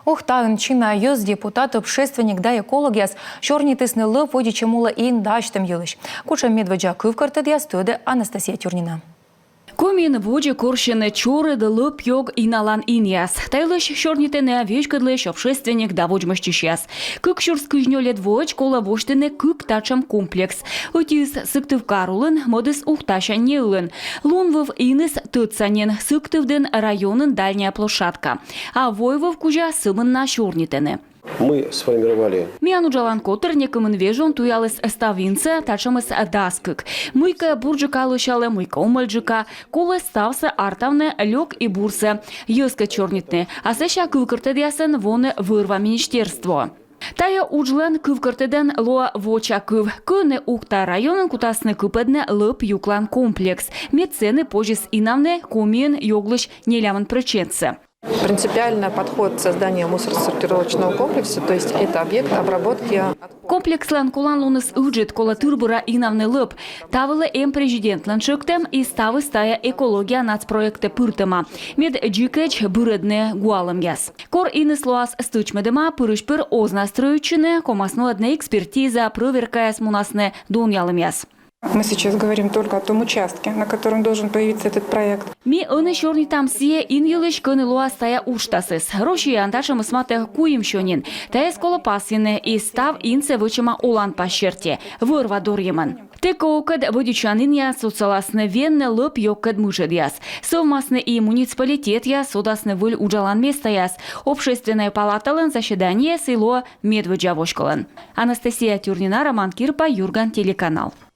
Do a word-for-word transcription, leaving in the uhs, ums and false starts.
Ухтаын чина йӧз, депутат, общественник да экологъяс сёрнитісны лӧп водзӧ, чем улӧ, ин дасьтӧм йылысь. Кутшӧм медводдза кывкӧртӧдъяс, тӧдӧ Анастасия Тюрнина. Комиын водзӧ корсьӧны чорыд лӧп-ёг иналан инъяс. Та йылысь сёрнитӧны веськӧдлысь, общественник да водзмӧстчысьяс. Кык сюрс кызь нёльӧд воӧдз колӧ восьтыны кык татшӧм комплекс. Ӧтиыс Сыктывкар улын, мӧдыс Ухтасянь неылын. Лунвыв иныс тӧдса нин, Сыктывдін районын дальняя площадка. А войвыв кузя сӧмын на сёрнитӧны. Мы сформировали. Миян уджалан котыр некымын вежон туяліс став инсӧ, татшӧмыс дас кык. Мыйкӧ бурджыка лӧсялӧ, мыйкӧ омӧльджыка. Колӧ ставсӧ артавны, лёк и бурсӧ йӧзкӧд сёрнитны. А сэсся кывкӧртӧдъясӧн воны вӧр-ва министерствоӧ. Тайӧ уджлӧн кывкӧртӧдӧн лоӧ воча кыв, кӧні Ухта районын кутасны кыпӧдны лӧп-юклан комплекс, мед сэні позис инавны Комиын ёглысь нелямын прӧчентсӧ. Принципиальный подход к созданию мусоросортировочного комплекса, то есть это объект обработки. Комплекслӧн коланлуныс ыджыд, колӧ тыр-бура инавны лӧп. Та вылӧ эм президентлӧн тшӧктӧм, и ставыс тайӧ экология нацпроектӧ пыртӧма, мед дзикӧдз бырӧдны гуалӧмъяс. Кор иныс лоас стӧчмӧдӧма, пырысь-пыр оз на стрӧитчыны, ковмас нуӧдны экспертиза, прӧверкаяс мунасны, донъялӧмъяс. Мы сейчас говорим только о том участке, на котором должен появиться этот проект. Ми ӧні сёрнитам сійӧ ин йылысь, кӧні лоас тайӧ уджтасыс. Россияын татшӧмыс матӧ куимсё нин. Тайӧс колӧ пасйыны, и став инсӧ вӧчӧма оланпас серти, вӧр-ва дорйӧмӧн. Тэ кӧ окӧд вӧдитчан инъяс отсаласны венны лӧп-ёгкӧд мытшӧдъяс. Сӧвмасны и муниципалитетъяс, содасны выль уджалан местаяс. Общественнӧй палаталӧн заседаниеыс и лоӧ медводдза воськолӧн. Анастасия Тюрнина, Роман Кирпа, «Юрган» телеканал.